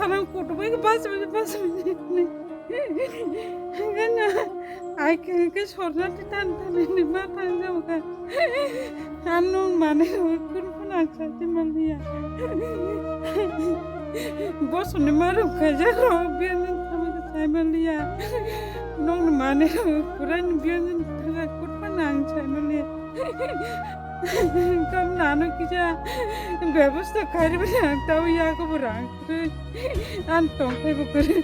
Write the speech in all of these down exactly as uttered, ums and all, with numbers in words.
Arang koto bai ke bas bai bas bai. Gana ai ke ke sorna ti tan tan ni ma tan jam ka. Anu mane kun kun ang sa ti mal ya. Bos ni maru ka ja ro bian ni tama ka sai mal ya. Nong ni mane kuran bian ni tama kut pa nang sai mal ya. Kam nano kisa bebosta khairi bani ang tau ya ko burang. An tongthai bo kwrwi.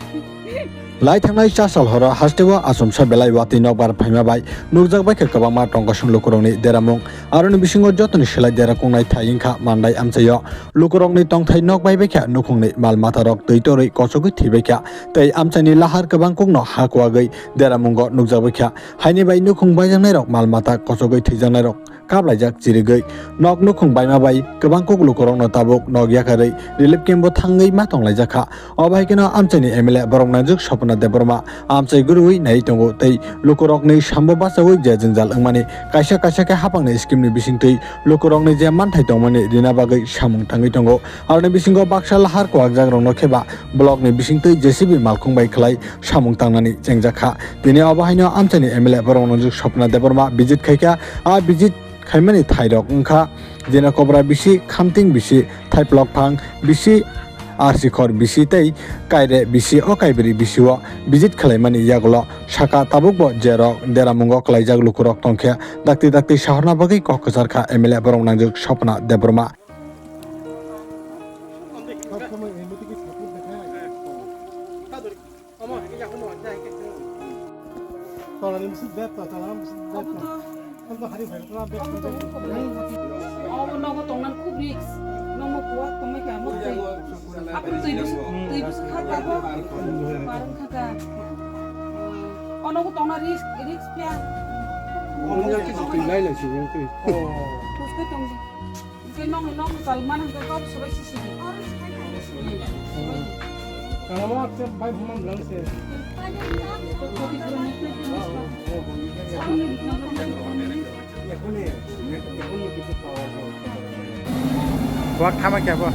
Lai thangnai chasal horo hasteo achomsa belai watwi nokbar phaima bai nukjak bai kha kwbangma tongkosong lukurokni deramung. Aroni bisingo jotoni selai dera kungnai thai wngkha mandai amchaio. Lukurokni tongthai nok bai bai kha nukhungni mal matarok twi torwi kochogwi thwi bai kha. Tei amchaini lahar kwbang kokno ha kuagwi deramungo nukjagwi kha. Haini bai nukhung baijaknairok mal mata kochogwi thwijaknairok kaplaijak chirigwi. Nok nukhung baima bai kwbang kok lukurokno tabuk nok yakarwi relief camp-o thangwi ma tonglaijak kha. Obo hai kheno amchaini M L A borok nangjwk Swapna Debbarma amchai guriwi naiwi tongo tei lukurokni sambo bachaui je jwngjal wngmani kaisa kaisa khe haphangni scheme-ni bisingtwi lukurokni je manthai tongmani rina bagwi samung tangwi tongo. Aroni bisingo baksa lahar kwlakjakrokno khe ba block-ni bisingtwi J C B malkhung bai khlai samung tangnani chengjak kha. Tini obo haino amchaini M L A borok nangjwk Swapna Debbarma visit khai kha. A visit khaimani thairok wngkha Jena Kobra bisi, Khamting bisi, Thaiplok Phang bisi, Arsikhor bisi tei Kaire bisi. O kaibrwi bisio visit khlaimani yagulo saka tabukbo jerok deramungo kwlaijak lukurok tongkhe dakti dakti sahorna bagwi kok kwchar kha M L A borok nangjwk Swapna Debbarma. Obo nogo tongna khub risk. Nomo kuwak tongma khe amo twi. Aphuru twi bus-, twi bwswk kha tabuk. Barwng kha ta. O nogo tongna risk, risk phiya. Omo khe twi lai lai si, twi. Bus khe tong di. Hwnkhe nokni nok salmani hwnkhe kok sobai sisidi. Kangama akse bai humam lang se. Wak thama kya bo?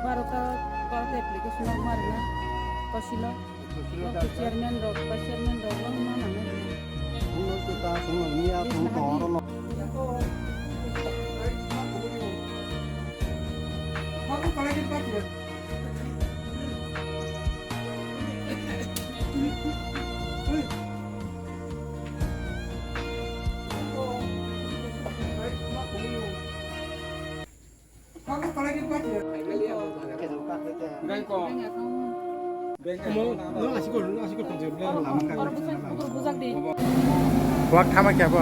Barota, barota application rok marina kosilo. Chairman rok, vice chairman rok, no ma nang nai. Wak thama kya bo?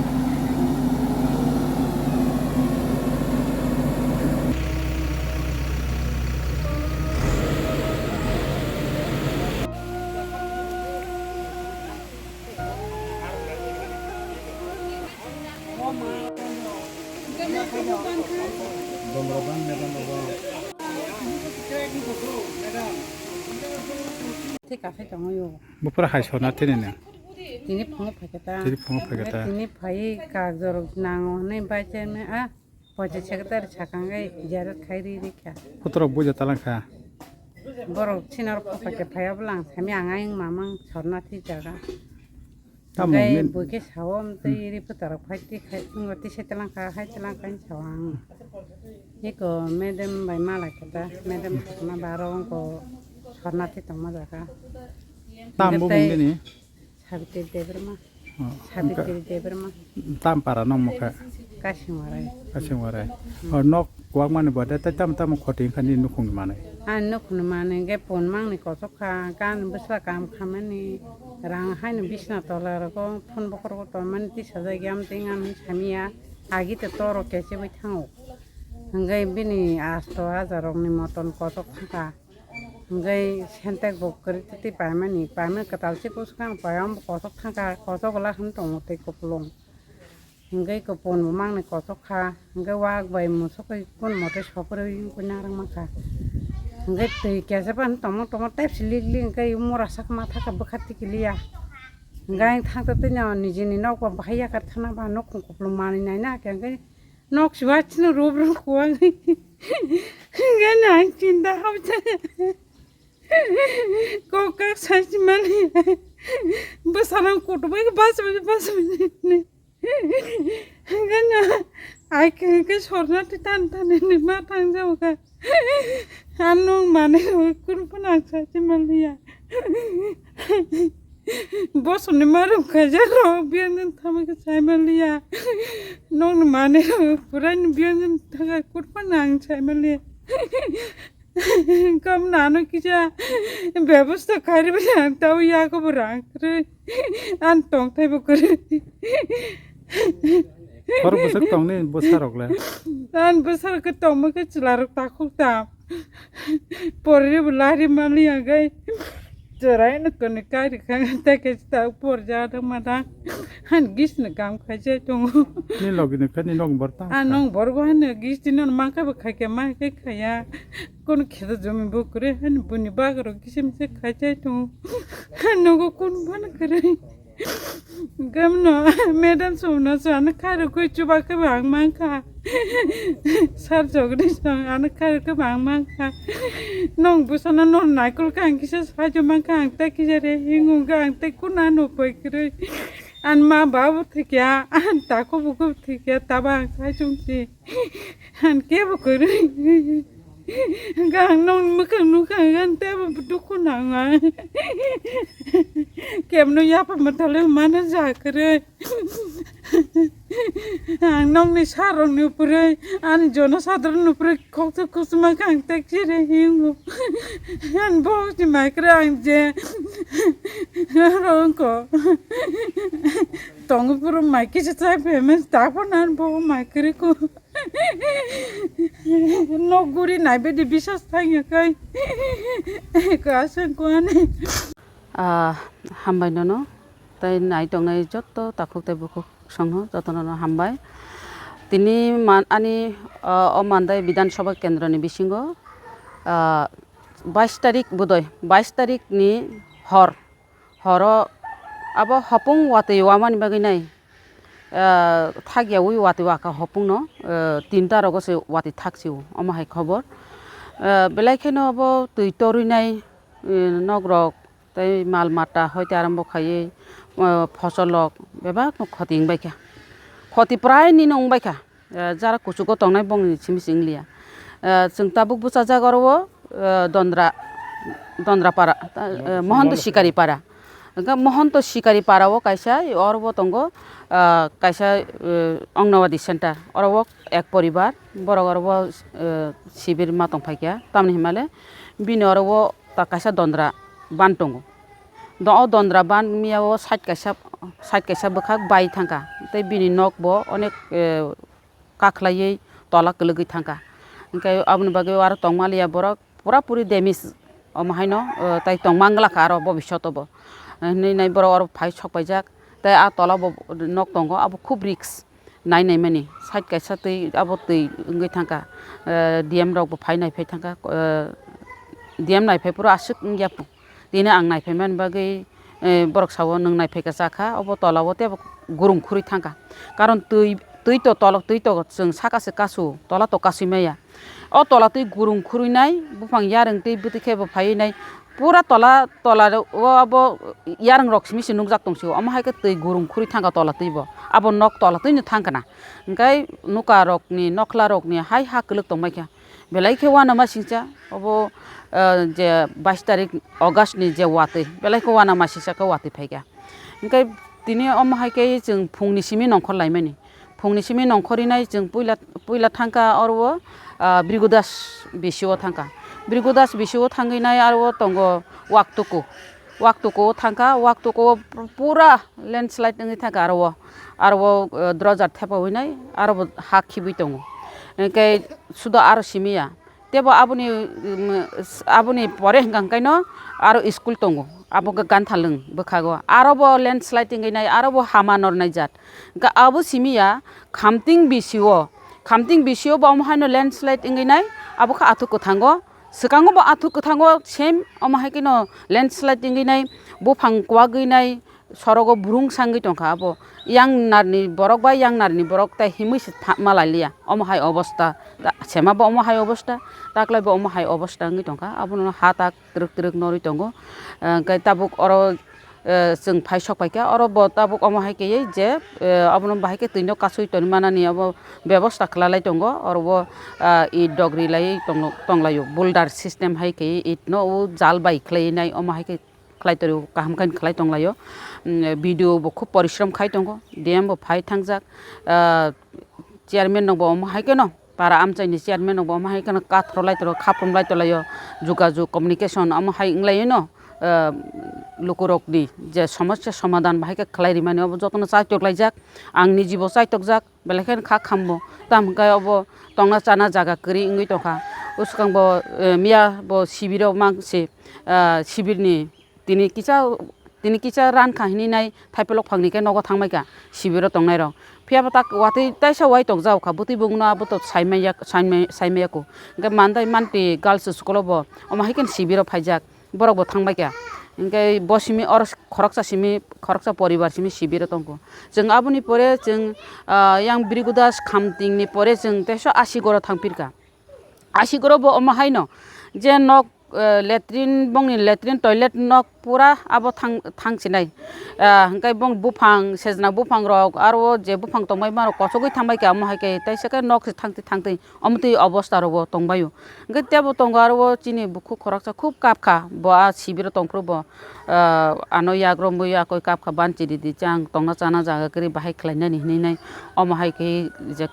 Thik asai tongwi o. Bupura hai sona tini ne. Tini phungo phaikhe ta. Tini phungo phaikhe ta. Tini phai kagor nango hwnwi bai chairman a. Pochi secretary sakangwi ziyarat khai ri rikha. Putorok buja talangkha. Borok sinor photo khe phaiya bwlang sami ang ayang mamang sorna thwi jaga. Tamo hwnkhe buikhe sao amtwi ri putorok phai twi khai wngwi twi se talangkha hai talangkha sao ang. Eko madam bai malai khe ta madam sakna baro wngko sorna thwi tongma jaga. Tamo bumung bini? Sabitri Debbarma. Oh, Sabitri Debbarma. Tam para nong mokha? Kasingwarai. Kasingwarai. Oh, nok kwak mani bade tai tam tam khoti khani nukhung mani. Ani nukhungni manwi hwnkhe pon mangni kochok kha, gan bwsla kam khamani rang haino bisna tola rogo phone bokhorogo tonmani tisajak ya, amtwi wngya hinwi samiya, agi tei toro kechebwi thango. Hwnkhe bini asto hajar rokni moton kochok thangkha. Hwnkhe sentek bo kwrwi twi paimani, paimani kwtal se bwswkang paiya, ambo kochok thangkha, kochok glak hwn tongo tei kupulung. Hwnkhe kupulung bo mangni kochok kha, hwnkhe wak bai musuk bai kun mote sopri wngkhe narwk mankha. Hwnkhe twi kesa phano tongma tongma tei silik lik hwnkhe mura sak ma thaka bwkha tikiliya. Hwnkhe ang thangta twi no nijini nok bo bahai yakar thana ba nukhung kupulung manwi naina khe hwnkhe nok sibai chini rub rub kuwang. Hwnkhe no ang chinta hamsa. Kok kak sai si mani. Bwsarang kutu bai bas bai bas bai. Hwnkhe no ai khe hwnkhe sorna twi tan tan ni ma thang jao kha. Ano mane kuruphan ang sai si maliya. Bosoni marum khaijak rok, biyang jani thangma khe sai manliya. Nokni manwi rok, puraini biyang jani thangma kurphano ang sai manliya. Kam nano kisa bebosta khairwi ang tao yakobo rang kwrwi. Ang tongthai bo kwrwi. Khorok bwswk tongni bwsarok le? Ang bwsarok khe tongma khe chwla rok takhuk tam. Porri bo lari mani agai. Chwraino kwnwi kari kha, tei khe ta porjak da ma da. Han gisni kam khai jai tongo. Ni logi ni khe ni nong bor ta. A nong bor bo hano gisni no mang kha bo khai khe ma khai khaya. Kono kheto jomi bo kwrwi hano buni bagaro kisim se khai jai tongo. Nogo kun bana kwrwi. Gamno, madam songno so ano khairokgwi chuba khe bo ang mankha. Sir Jagdish song ano khairokgwi bo ang mankha. Nong bwsano nor naikol khe ang kisa saijo mankha, ang tei kisa re hingo khe ang tei kuna no poi kwrwi. An ma ba bo thikya, an tako bo khe thikya, taba ang saichung si. Ang kebo kwrwi. Hwnkhe ang nokni mwkhang nukha, hwnkhe ang teibo dukhu nango ang. Kebno yapha mwthalo mano ja kwrwi. Ang nokni sir rokni upre, ani jono sadrokni upre khoksa khusuma khe ang tei chire hingo. Ani bohokni mai kwrwi ang je aro wngkha. Tongo puro mai kisa chai phaimani, taphano ani bohok mai kwrwi kho. Nok guri naibe di bisas thangya kai. Ko asang ko ani. Ah, hambai nono. Tai nai tongnai jotto takhuk tai bukhuk songho jotono no hambai. Tini man ani, ah, o Mandai Bidhan Sabha Kendra ni bisingo, ah, bais tarik budoi, bais tarik ni hor. Horo abo hopung watwi wamani bagwi nai, ah, thakyaui watwi wakha hopungno, ah, tinta rogo se watwi thaksio, omo hai khobor. Ah, belai kheno abo twi torwi nai, eh, nokrok tei mal mata hoite arambo khaiwi, ah, phosolrok bebakno khoti wngbaikha. Khoti prainino wngbaikha. Eh, jara kuchugo tongnai bongni simi se wngliya. Eh, chwng tabuk bwchajak oro o, eh, Dondra, Dondra para, ta-, eh, Mohanto Sikari para. Hwnkhe Mohanto Sikari para o kaisa, oro bo tongo, ah, kaisa, eh, Anganwadi center. Oro o ek poribar, borok oro o, eh, sibir ma tongphaikha. Tamni hinmale bini oro o ta kaisa Dondra ban tongo. Do-, o Dondra ban miya o side kaisa, side kaisa bwkhak bai thangkha. Tei bini nok bo onek, eh, kakhlaiwi tola kwlwgwi thangkha. Hwnkhe aboni bagwi aro tongmaliya borok pura puri damage omo haino, eh, tai tongma wngla kha aro bobishoto bo. Hinwi nai borok oro phai sok paijak. Tei a tola bo nok tongo, abo khub risk nai naimani. Side kaisa twi, abo twi wngwi thangkha. Eh, D M rok bo phai naiphai thangkha. Eh, D M naiphai phuru aswk wngya. Tini ang naiphaimani bagwi, eh, borok sao, "Nwng naiphaikha chakha, obo tolao teibo gurung khurwi thangkha." Karon twi, twi to tolok, twi to chwng saka se kasu, tola to kasui maya. O tola twi gurung khurwi nai, buphang yarwng twi bwtwi khe bo phaiwi nai. Pura tola, tola o abo yarwng rok simi se nukjak tong sio. Omo hai khe twi gurung khurwi thangkha tola twi bo. Abo nok tola twi no thangkha na. Hwnkhe nuka rokni, nokhla rokni hai ha kwlwk tongbai kha. Belai khe uanama singcha, obo, eh, je bais tarik August ni je watwi, belai khe uanama singcha khe watwi phaikha. Hwnkhe tini omo hai khe chwng phungni simi nongkhor laimani. Phungni simi nongkhor rinai chwng puila, puila thangkha oro o, ah, Bhrigu Das B C O thangkha. Birigodas bisio thangwi nai aro tongo Waktuku. Waktuku thangkha, Waktuku pura landslide wngwi thangkha aro o. Aro o, eh, drojar thepa winai aro bo ha khibwi tongo. Hwnkhe sudo aro simi ya. Tebo aboni, um, aboni pore hwnkha hwnkhaino aro school tongo. Abo khe Ganthalwng bwkhago. Aro bo landslide wngwi nai, aro bo hama nornai jat. Hwnkhe abo simi ya, Khamting bisio, Khamting bisio bo omo haino landslide wngwi nai, abo khe athuk kwthango. Swkango bo athuk kwthango same omo hai kheno landslide wngwi nai, buphang kwagwi nai, sorogo burung sangwi tongkha abo. Yang narni borok bai yang narni borok tai himwi se tha-, malai liya. Omo hai obosta. Ta-, sema bo omo hai obosta, taklai bo omo hai obosta wngwi tongkha. Abono ha tak twrwk twrwk norwi tongo. Eh, hwnkhe tabuk oro, eh, chwng phai sok paikha. Oro bo tabuk omo hai khe je, eh, abono bahai khe twino kasui toni manani abo bebosta khlai lai tongo. Oro bo, ah, it dogri lai tonglo-, tonglaio. Boulder system hai khe it no o jal bai khlai nai omo hai khe khlai torio, kaham khe khlai tonglaio. Mm, B D O bo khub porishrom khai tongo, D M bo phai thangjak, ah, chairman rok bo omo hai kheno, para amchaini chairman rok bo omo hai kheno kathro lai toro, khaprum lai tolaio, jogajog, communication omo hai wng laino, ah, lukurokni je somosya somadhan bahai khe khlai rimani obo jotono chaitok laijak, ang nijibo chaitokjak, belai kheno kha khambo, tamo hwnkhe obo tongna chana jaga kwrwi wngwi tongkha, bwskango, eh, miya bo sibiro mang se, ah, sibirni Tini kisa, tini kisa ran kha hinwi nai thaiplok phangni khe nogo thangbai kha sibiro tongnai rok. Phiya bo tak watwi taisa wai tok jao kha, bwtwi bungno abo to saimaya, saimaya, saimaya ko. Hwnkhe Mandai Manti Girls School o bo omo hai khe sibiro phaijak, borok bo thangbai kha. Hwnkhe bo simi oro khoroksa simi, khoroksa poribar simi sibiro tongkho. Chwng aboni pore chwng, ah, yang Birigodas Khamtingni pore chwng teisa Asigoro thangphirkha. Asigoro bo omo haino je nok, eh, latrine, bongni latrine toilet nok pura abo thang, thang sinai. Ah, hwnkhe bong buphang, sejna buphang rok, aro o je buphang tongbai ma rok kochogwi thangbai kha, omo hai khe taisa khe nok se thangtwi thangtwi omo twi obosta rogo tongbaio. Hwnkhe tebo tongo aro o chini bukhuk khoroksa khub kap kha, bo a sibiro tongphuru bo, ah, ano yak romwi yakoi kap kha, ban chiri di chang tongna chana jaga kwrwi bahai khlainani hinwi nai omo hai khe je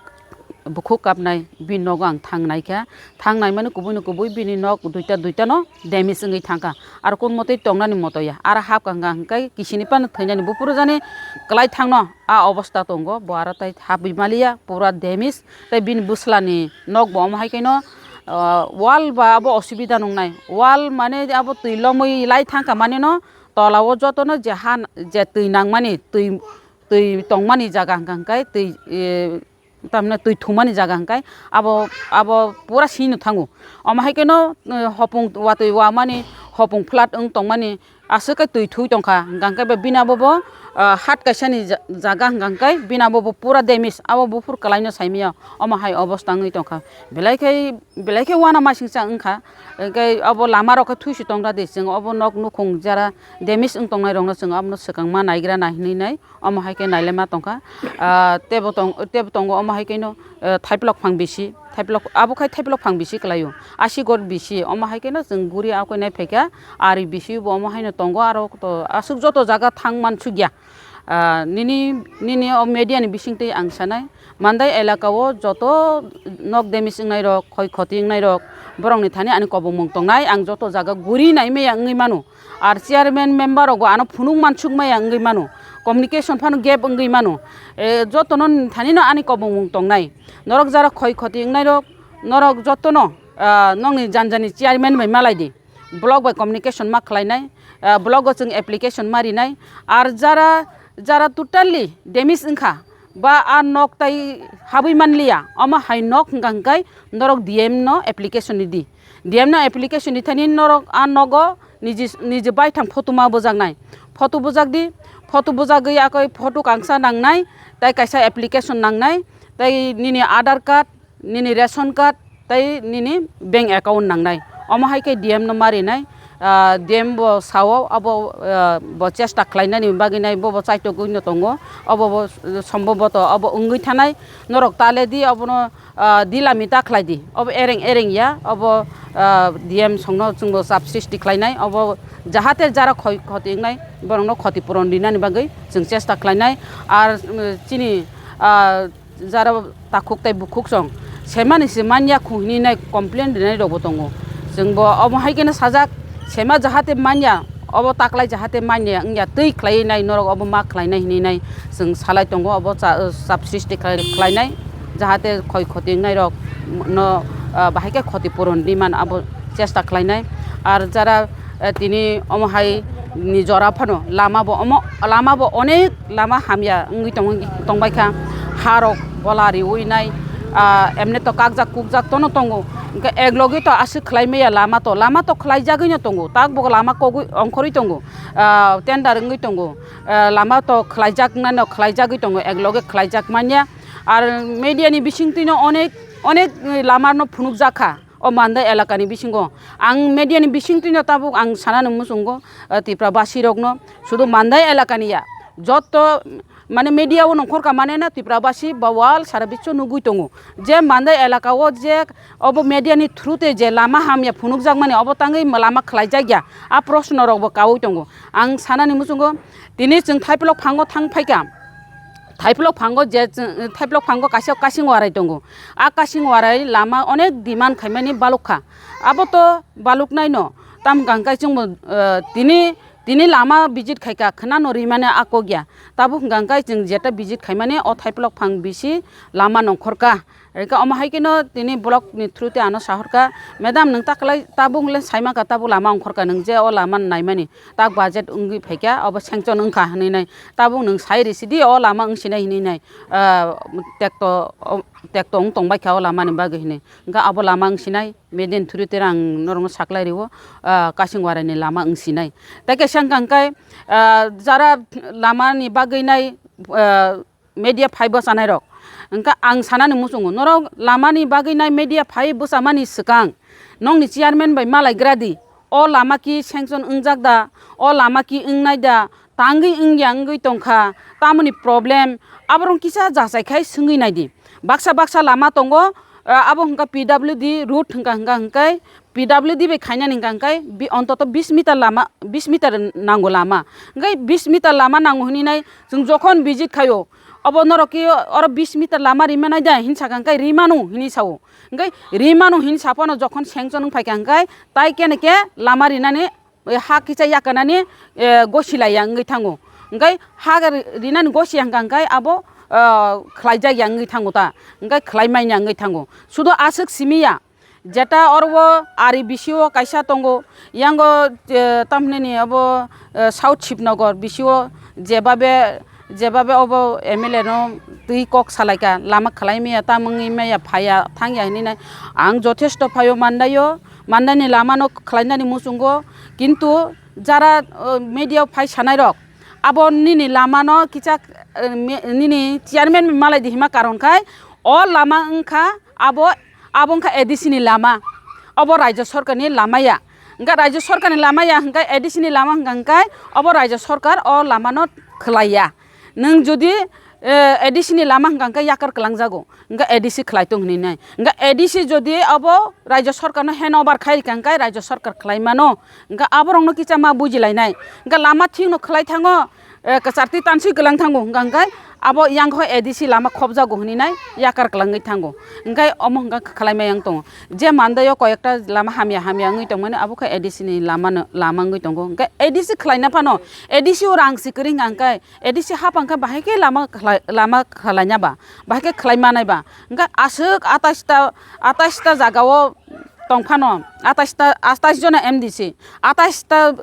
bukhuk kapnai, bini nogo ang thang naikha. Thang naimani kubui no kubui bini nok duita duita no damage wngwi thangkha. Aro kun motwi tongnani moto ya. Aro hapkha hwnkha hwnkhe kisini phano thwinani buphuru jani kwlai thangno a obosta tongo. Bo aro tai hapwi maliya, pura damage. Tai bini bwslani nok bo omo hai khe no, ah, wall ba abo osubida nungnai. Wall mane abo twi lomwi lai thangkha mane no tola o joto no je ha je twi nangmani, twi, twi tongmani jaga hwnkha hwnkhe twi, eh, tamni twi thumani jaga hwnkhe abo, abo pura sino thango. Omo hai kheno, eh, hopung watwi wamani, hopung flat wng tongmani aswk khe twi thui tongkha. Hwnkhe bo bini abo bo, ah, hat kaisani ja-, jaga hwnkhe bini abo bo pura damage, abo buphuru kwlaino saimaya omo hai obosta wngwi tongkha. Belai khe, belai khe uanamasingcha wngkha. Hwnkhe abo lama rok khe thuisu tongra di, chwng obo nok nukhung jara damage wng tongnai rokno chwng abono swkang ma naigra nai hinwi nai. Omo hai khe nailaima tongkha. Ah, tebo tong, tebo tongo omo hai khe no, eh, thaiplok phang bisi, thaiplok, abo khai thaiplok phang bisi kwlaio. Asigor bisi, omo hai khe no chwng guri akoi nai phaikha. Ari bisi bo omo hai no tongo, aro to aswk joto jaga thang mansukya. Ah, nini, nini o media ni bisingtwi ang sanai. Mandai elaka o joto nok damage wngnai rok, khoi khoti wngnai rok, borok ni thani ani kobongmung tongnai. Ang joto jaga guri nai maya wngwi mano. Ar chairman member rok bo ano phunuk mansuk maya wngwi mano, communication phano gap wngwi mano. E, jotono thani no ani kobongmung tongnai. Norok jara khoi khoti wngnai rok, norok jotono, ah, nokni janjani chairman bai malai di. Block bai communication ma khlainai, ah, block o chwng application ma rinai. Ar jara, jara totally damage wngkha, ba a nok tai habwi manliya, omo hai nok hwnkha hwnkhe norok D M no application ridi. D M no application rithani norok a nogo niji, niji baithang photo ma bujaknai. Photo bujakdi, photo bujagwi akoi photo kangsa nangnai, tai kaisa application nangnai, tai nini Aadhaar card, nini ration card, tai nini bank account nangnai. Omo hai khe D M no ma rinai, ah, D M bo sao, abo, ah, bo chesta khlainani bagwi nai, bo bo chaitogwi no tongo, obo bo sombhoboto obo wngwi thanai, norok ta le di, obono, ah, dilami ta khlai di, obo ereng ereng ya, obo, ah, D M songno chwngbo chap sristi khlainai, obo jahate jara khoi khoti wngnai, borokno khoti puron rinani bagwi chwng chesta khlainai. Ar, um, chini, ah, jara takhuk tai bukhuk song semani se manya khu hinwi nai complain rinai rokbo tongo. Chwngbo omo hai kheno sajak, sema jahate manya, obo taklai jahate manya wngya, twi khlaiwi nai, norok obo ma khlainai hinwi nai chwng salai tongo, obo cha-, chap sristi khlai, khlainai, jahate khoi khoti wngnairok no, ah, bahai khe khoti puron ri man abo chesta khlainai. Ar jara, eh, tini omo hai ni jora phano lama bo omo, lama bo onek lama hamya wngwi tong-, tongbaikha, harok bola riwi nai, ah, emne to kakjak kukjak tono tongo, hwnkhe eklogi to aswk khlai maya lama to, lama to khlaijagwi no tongo, tak bo lama kogwi ongkhorwi tongo, ah, tender wngwi tongo, ah, lama to khlaijak nano khlaijagwi tongo, ekloge khlaijak manya. Ar media ni bisingtwi no onek, onek lama no phunukjak kha. O Mandai elakani bisingo ang mediani bisingtwino tabuk ang sanani muchungo, eh, Tripura basirokno, sudu Mandai elakani ya, jotto mane media o nongkhorka mane na Tripura basi ba world sara biswo nugwi tongo je Mandai elaka o je obo mediani through te je lama hamya phunukjakmani obo tangwi lama khlaijakya, a proshno rokbo kaui tongo. Ang sanani muchungo tini chwng Thaipilok phango thang phaikha, Thaipilok phango je chwng, Thaipilok phango kaisa kasing warai tongo. A kasing warai lama onek demand khaimani balukha. Abo to baluknaino. Tam hwnkha hwnkhe chwngbo, eh, tini, tini lama visit khaikha, khwnano rimani a kok ya. Tabuk hwnkha hwnkhe chwng jeta visit khaimani o Thaipilok phang bisi lama nongkhorka. Hwnkhe omo hai kheno tini block ni through te ano sahorkha, "Madam, nwng taklai tabuk le saimaka, tabuk lama ongkhorka, nwng je o lama naimani, tak budget wngwi phaikha, obo sanction wngkha," hinwi nai. "Tabuk nwng sai risi di, o lama wngsinai," hinwi nai. Ah, tekto, o, tekto wng tongbaikha o lamani bagwi hinwi. Hwnkhe abo lama wngsinai, mediani through te ang norokno saklai rio, ah, kasing warai ni lama wngsinai. Tei kaisa hwnkha hwnkhe, ah, jara lamani bagwi nai, ah, media phai bwchanai rok. Hwnkhe ang sanani muchungo, norok lamani bagwi nai media phai bwchamani swkang nokni chairman bai malai gra di, o lama ki sanction wngjak da, o lama ki wngnai da, tangwi wngya wngwi tongkha, tamoni problem, aborok kisa jachai khai swngwi nai di. Baksa baksa lama tongo, ah, abo hwnkha P W D route hwnkha, hwnkha hwnkhe P W D bai khainani hwnkha hwnkhe bi-, ontoto bis meter lama, bis meter nango lama. Hwnkhe bis meter lama nango hinwi nai chwng jokhon visit khaio, obo norok ki oro bis meter lama rimanai da hinwi sakha hwnkhe rimano hinwi sao. Hwnkhe rimano hinwi saphano jokhon sanction wng phaikha hwnkhe tai kene khe lama rinani, eh, ha kisa yakarnani, eh, gosi laiya wngwi thango. Hwnkhe ha ri-, rinani gosi ya hwnkha hwnkhe abo, ah, khlaijak ya wngwi thango ta, hwnkhe khlai manya wngwi thango. Sudo aswk simi ya. Jeta oro o ari bisio kaisa tongo, yango, eh, tamhinani abo, eh, South Shibnagar bisio jebabe, jebabe obo M L A no twi kok salaika, lama khlai maya, tamungwi maya, phaya, thangya hinwi nai. Ang jothesto phaio mandaio, mandaini lama no khlainani muchungo, kintu jara, eh, media o phai sanai rok, abo nini lama no kichak, eh, me-, nini chairman malai di hima karon khai, o lama wngkha abo, abo wngkha A D C ni lama, obo Rajya Sarkar ni lama ya. Hwnkhe Rajya Sarkar ni lama ya hwnkhe A D C ni lama hwnkha hwnkhe obo Rajya Sarkar o lama no khlai ya. Nwng jodi, eh, A D C ni lama hwnkha hwnkhe yakar kwlangjago, hwnkhe A D C khlai tong hinwi nai. Hwnkhe A D C jodi obo Rajya Sarkar no hand over khai rikha hwnkhe Rajya Sarkar khlai mano, hwnkhe aborok no kicha ma buji lai nai. Hwnkhe lama thik no khlai thango, eh, kwchar twi tanswi kwlang thango, hwnkha hwnkhe abo yang khe A D C lama khopjago hinwi nai yakar kwlangwi thango. Hwnkhe omo hwnkha khlai ma yang tongo. Je mandaio koi ekta lama hamya hamya wngwi tongmani, abo khe A D C ni lama no, lama wngwi tongo. Hwnkhe A D C khlaina phano, A D C o rang si kwrwi hwnkha hwnkhe, A D C hapang khe bahai khe lama khlai, lama khlaina ba, bahai khe khlai manai ba. Hwnkhe aswk atais ta, atais ta jaga o tong phano, atais ta, atais jona M D C, atais ta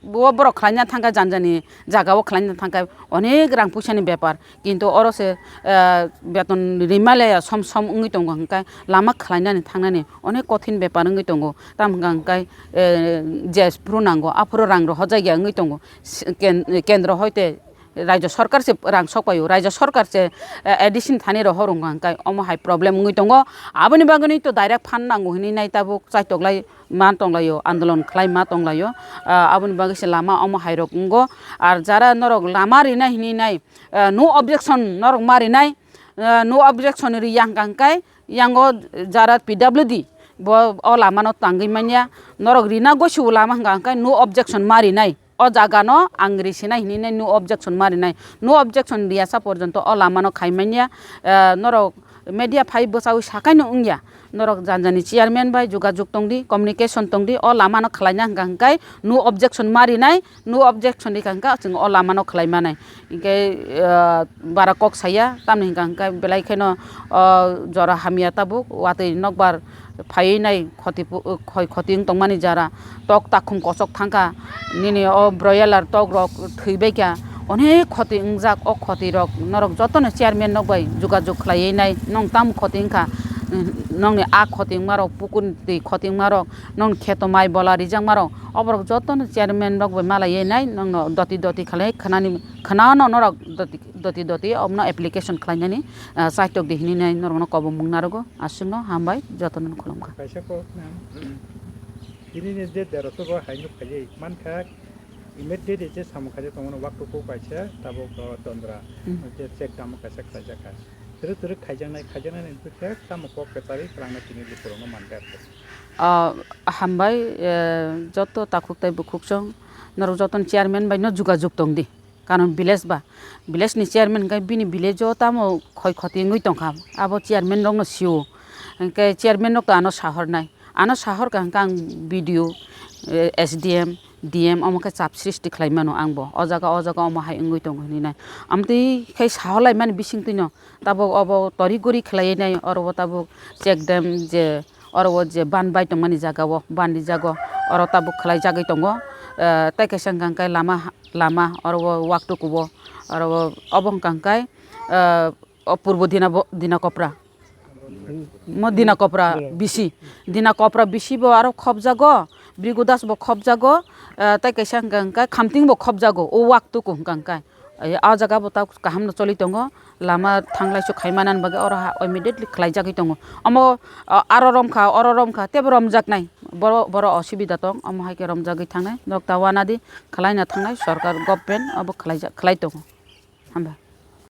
bo borok khlaina thangkha, jani jani jaga o khlaina thangkha, onek rang puisa ni bepar, kintu oro se, eh, beton rimale som som wngwi tongo, hwnkhe lama khlainani thangnani onek kothin bepar wngwi tongo, tamo hwnkha hwnkhe, eh, je phuru nango aphuru rang rohorjakya wngwi tongo, se-, ken-, kendro hoite Rajya Sarkar se rang sok paio, Rajya Sarkar se, eh, A D C ni thani rohor wngkha hwnkhe omo hai problem wngwi tongo. Aboni bagwi to direct fund nango hinwi nai tabuk chaitoklai ma tonglaio, andolon khlai ma tonglaio. Ah, aboni bagwi se lama omo hai rok wngo. Ar jara norok lama rinai hinwi nai, ah, no objection norok ma rinai, ah, no objection riya hwnkha hwnkhe yango jara P W D bo o lama no tangwi manya, norok rina gosi o lama hwnkha hwnkhe no objection ma rinai. O jaga no ang risinai hinwi nai, no objection ma rinai. No objection riyasa porjonto o lama no khai manya, eh, norok Media phai bwchaui sakaino wngya, norok jani jani chairman bai jogajog tongdi, communication tongdi, o lamano khwlaina hwnkha hwnkhe no objection ma rinai, no objection rikha hwnkhe chwng o lamano khwlai manai. Hinkhe, ah, bara kok saya, tamni hwnkha hwnkhe belai kheno, ah, jora hamya tabuk, watwi nokbar phaiwi nai khoti pu-, khoi khoti wng tongmani jara, tok takhum kochok thangkha, nini o broiler tok rok thwi baikha, onek khoti wngjak, o khoti rok norok jotono chairman nok bai jogajog khlaiwi nai, nwng tamo khoti wngkha, nongni a khoti wngma rok, pukur twi khoti wngma rok, nongni kheto mai bola rijak ma rok, oborok jotono chairman rok bai malaiwi nai, nongno doti doti khlai khwnani, khwnano norok doti doti doti omono application khlainani, ah, chaitok di hinwi nai norokno kobongmung narogo, aswkno hambai, jotono khulumkha. Kaisa kok nang, tini ni je derosho bo haino khaijak mankha, immediate je samung khaijak tongmani waktuku kaisa tabuk o dondra, Hmm. je check dam kaisa khlaijakha. Twrwk twrwk khaijaknai, khaijaknai ni bwkhe tamo kok kwcharwi kwlangna tini lukurokno mankha. Ah, hambai, eh, joto takhuk tai bukhuksong, norok jotono chairman bai no jogajog tongdi. Karon village ba, village ni chairman hwnkhe bini village o tamo khoi khoti wngwi tongkha, abo chairman rokno sio. Hwnkhe chairman rok to ano sahornai, ano sahorkha hwnkhe ang B D O, eh, S D M, D M omo khe chap sristi khlai mano ang bo. O jaga, o jaga omo hai wngwi tongo hinwi nai. Amtwi khai sahorlai mani bisingtwi no tabuk obo tori gori khlaiwi nai, oro bo tabuk check dam je, oro o je ban bai tongmani jaga o, ban rijak o, oro tabuk khlai jagwi tongo. Eh, tei kaisa hwnkha hwnkhe lama, lama oro o waktuku o, oro o, obo hwnkha hwnkhe, eh, o purbo Dina bo-, Dina Kopra. Mo Dina Kopra bisi. Dina Kopra bisi bo aro khopjago, Brigu Das bo khopjago, eh, tei kaisa hwnkha hwnkhe Khamting bo khopjago, o waktuku hwnkha hwnkhe. Ai, o jaga bo ta kaham no choli tongo, lama thanglai su khai manani bagwi oro ha immediately khlai jagwi tongo. Omo, o, aro romkha, oro romkha, tebo romjaknai, boro, boro osubida tong, omo hai khe romjagwi thangnai, nok ta wanadi, khlaina thangnai, sorkar, government obo khlaijak, khlai tongo. Hamba.